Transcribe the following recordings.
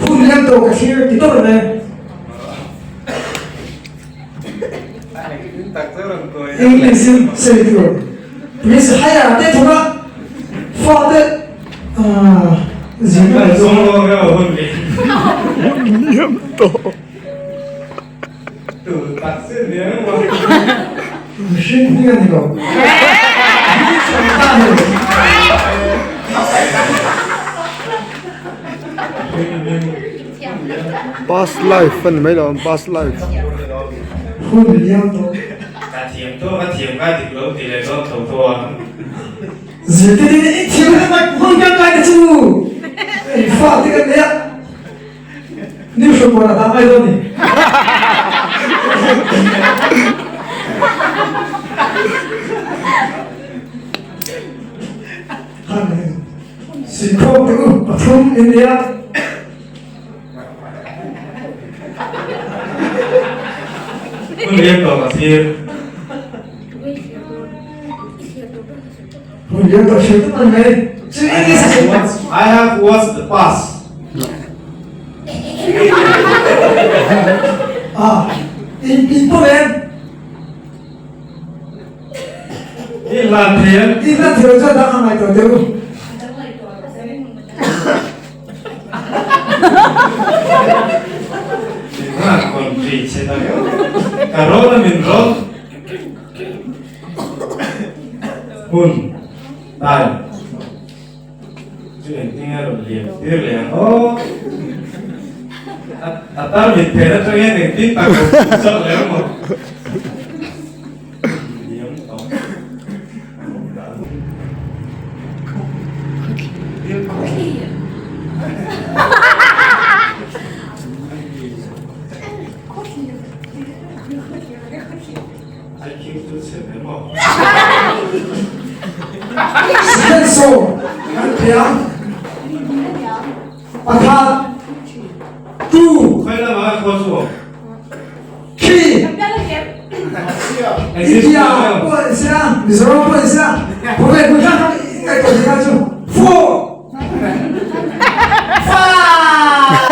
Hun liam tawh ka thlir ti tawrh mai. English in sawi tur Prince Haya te thawk a fate zirna Hun liam tawh. Mihring hming a ni lo. Past life a ni mai lo ang past life. Hun liam tawh. Ka thiam tawh ka thiam ka dik lo ti leh dawn tho tho a. Zirtir in i thiam hle mai hun kan kai te chu i fa te kan nei a. New hruaikuan a dah ngai dawn ni. Sikhawm te u pathum in nia. Hun liam tawh ka thlir. Hun liam tawh thlir tawh mai. Chu English I have watched the past. Ah, in in pawh em? In hlan thei em? In hlan thei chuan dang a ngaihtuah teh u. In hlan country che ta reuh. Ka rawn a min rawn. Hun, time. Chu engtin a rawn liam tir leh ang aw. A tar mit phen atang hian engtin tak rawn tum chauh leh ang maw. Liam tawh. IQ chu chhe ve maw? Spencer kan thei a, pakhat, two, Khawi lamah a khaw chu awm? three, India pawh a ni sia, Mizoram pawh a ni sia, khawvel hmun hrang hrang i ngaihtuah thei kha chu four, five,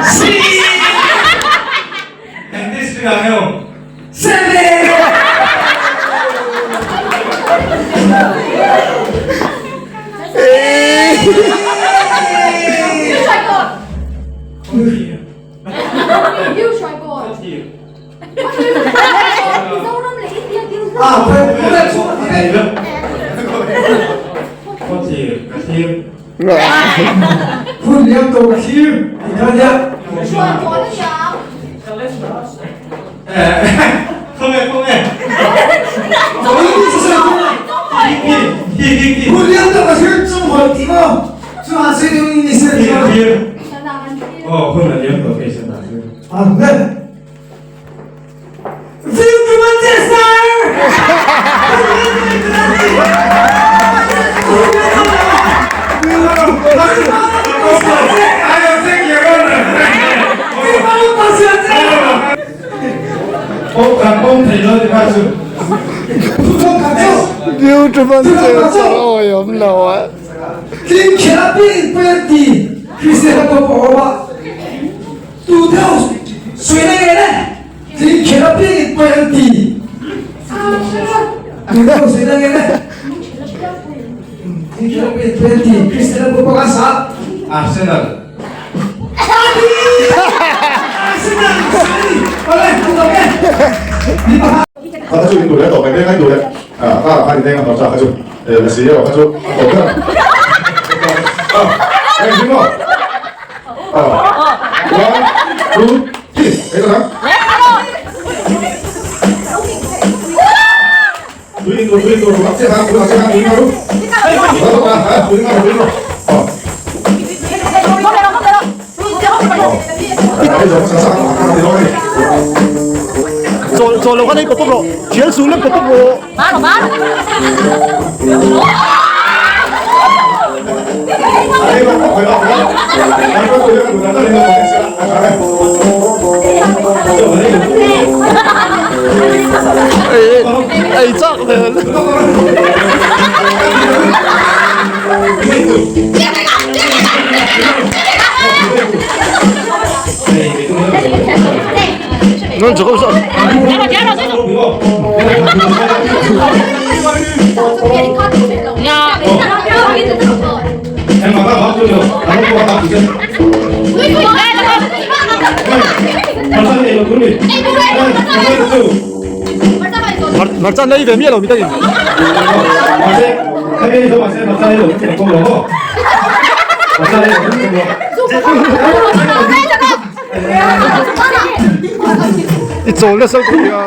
six, Eng district ah nge awm? Seven! Hun liam tawh ka thlir ti kha nia. Hun liam tawh ka thlir chung hawi ti maw? Chu han sawi deuh in ni se ti maw? Oh, hun a liam tawh phei chuan a thlir. Amen. View to Manchester! View to Manchester awi awm lo a. Tin khela pin penalty Cristiano Pogba Tu deuh sui na nge le tin khela piang in poi an ti. Tu deuh sui na nge le tin khela piang in poi an ti. Cristiano Pogba ka sa. Arsenal. Arsenal sorry. Ole tu deuh nge. Ni paha. Kha chu in duh leh tawp mai veng a in duh leh ah kha khan in eng a hmarcha kha chu eh lasi erawh kha chu a tawp ber a ah eng zing maw ah one two three ei ta dang tui in tur tui in tur a chiah khan tui a chiah khan tui in ru ah tui in ru tui in ru ah Chawl chawl. Chawl lo khan ei pawp pawp rawh. Thial suh lek pawp pawp rawh. Ei chak hmel. 넌 저거 써. Hmarcha nei ve miah lo mi takin. I chawl nasa lutuk nia.